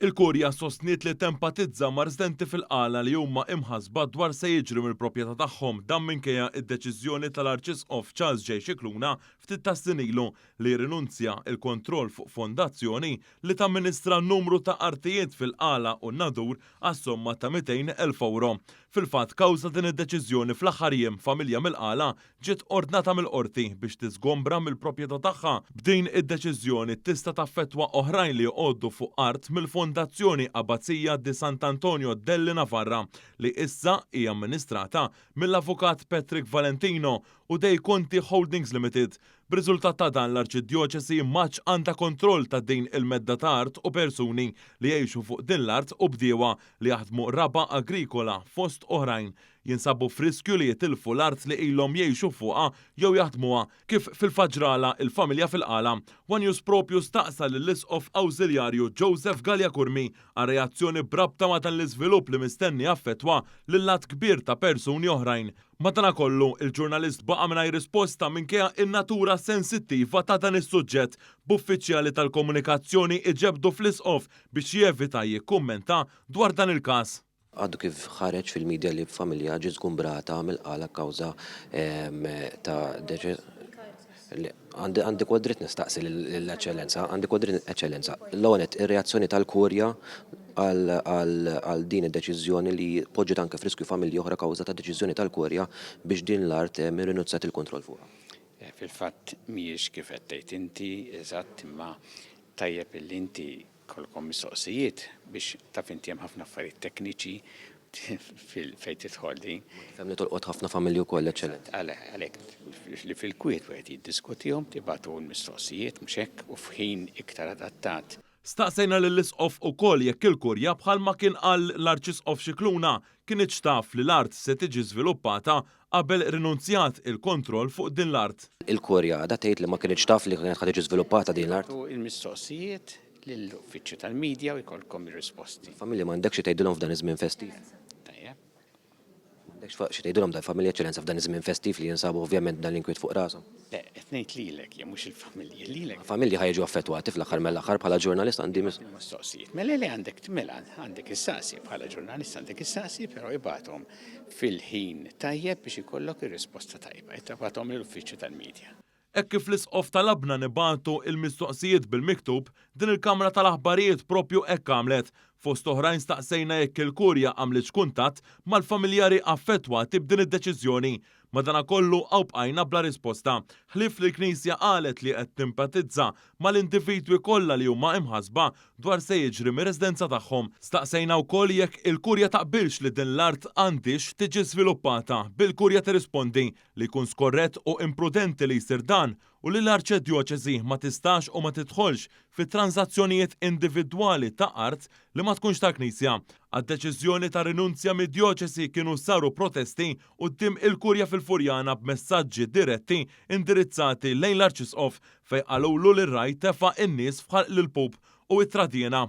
Il-Kurja sostniet li tempatizza ma' residenti fil-Qala li huma imħassba dwar se jiġri mill-proprjetà tagħhom dan minkejja d-deċiżjoni tal-Arċisqof Charles J. Scicluna ftit tas-snin ilu li jirrinunzja l-kontroll fuq fondazzjoni li tamministra numru ta' artijiet fil-Qala u n-Nadur għas-somma ta' 200,000 ewro. Fil-fatt, kawża din id-deċiżjoni fl-aħħar jiem familja mill-Qala ġiet ordnata mill-Qorti biex tiżgombra mill-proprjetà tagħha. B'din id-deċiżjoni tista' taffettwa oħrajn li joqogħdu fuq art mill-Fondazzjoni Abbazia di Sant'Antonio delle Navarra li issa hi amministrata mill-Avukat Patrick Valentino u Dei Conti Holdings Limited. B'riżultat ta' dan l-Arċidjoċesi m'għadx għandha kontroll ta' din il-medda ta' art u persuni li jgħixu fuq din l-art u bdiewa li jaħdmu raba' agrikola fost oħrajn jinsabu f'riskju li jitilfu l-art li ilhom jgħixu fuqha jew jaħdmuha, kif fil-fatt ġralha l-familja fil-Qala. One News propju staqsa lill-Isqof Awżiljarju Joseph Galea Curmi għal reazzjoni b'rabta ma' dan l-iżvilupp li mistenni jaffettwa lil għadd kbir ta' persuni oħrajn. Madanakollu, il-ġurnalist baqa' mingħajr risposta minkejja n-natura sensittiva ta' dan is-suġġett, b'uffiċjali tal-komunikazzjoni iġebbdu fl-Isqof biex jevita jikkummenta dwar dan il-każ. Għadu kif ħareġ fil-media li familja ġiet żgumbrata mill-Qala kawża ta' Għandi kol dritt nistaqsi lill-Eċċellenza, għandi kol dritt Eċċellenza. L-ewwel nett, ir-reazzjoni tal-Kurja għal din id-deċiżjoni li poġġiet anke f'riskju familji oħra kawża ta' deċiżjoni tal-Kurja biex din l-art irrinunzjat il-kontroll fuqha. Fil-fatt mhijiex kif qed tgħid inti eżatt imma tajjeb illi inti Jkollkom mistoqsijiet biex taf inti hemm ħafna affarijiet tekniċi fejn tidħol din. Nifhem li tolqot ħafna familji wkoll, Eċċellenza. Għalhekk li fil-kwiet wieħed jiddiskutihom, tibagħtu l-mistoqsijiet, mhux hekk, u f'ħin iktar adattat. Staqsejna lill-Isqof ukoll jekk il-Kurja bħalma kien qal l-Arċisqof Scicluna kinitx taf li l-art se tiġi żviluppata qabel rinunzjat il-kontroll fuq din l-art. Il-Kurja għadha tgħid li ma kinitx taf li kienet ħa tiġi żviluppata din l-art. Tibagħtu l-mistoqsijiet lill-uffiċċju tal-media u jkollkom ir-risposti. Il-familji m'għandekx xi tgħidilhom f'dan iż-żmien festiv? Tajjeb. M'għandekx xi tgħidilhom dal-familji Eċċellenza f'dan iż-żmien festiv li jinsabu ovvjament b'dan l-inkwiet fuq rashom? Le, qed ngħid lilek jien mhux il-familji, lilek. Il-familji ħa jiġu affettwati fl-aħħar mill-aħħar bħala ġurnalist għandi mis. Il-mistoqsijiet. Mela le għandek mela għandek issaqsi bħala ġurnalist għandek issaqsi però ibgħathom fil-ħin tajjeb biex ikollok ir-risposta tajba. Ibgħathom lill-uffiċċju tal-media. Hekk kif l-Isqof talabna nibagħtu il-mistoqsijiet bil-miktub, din il-kamra tal-aħbarijiet propju hekk għamlet. Fost oħrajn staqsejna jekk il-Kurja għamlitx kuntatt mal-familjari affettwati b'din id-deċiżjoni. Madanakollu hawn bqajna bla risposta, ħlief li l-Knisja qalet li qed timpatizza mal-individwi kollha li huma imħassba dwar se jiġri mir-residenza tagħhom. Staqsejna wkoll jekk il-Kurja taqbilx li din l-art għandhiex tiġi żviluppata, bil-Kurja tirrispondi li jkun skorrett u imprudenti li jsir dan u li l-Arċedjoċesi ma tistax u ma tidħolx fi tranżazzjonijiet individwali ta' art li ma tkunx tal-Knisja. Għad-deċiżjoni ta' rinunzja mid-djoċesi kienu saru protesti quddiem il-Kurja fil-Furjana b'messaġġi diretti indirizzati lejn l-Arċisqof fejn qalulu li r-ragħaj tefa' n-nies f'ħalq l-ilpup u ittradiena.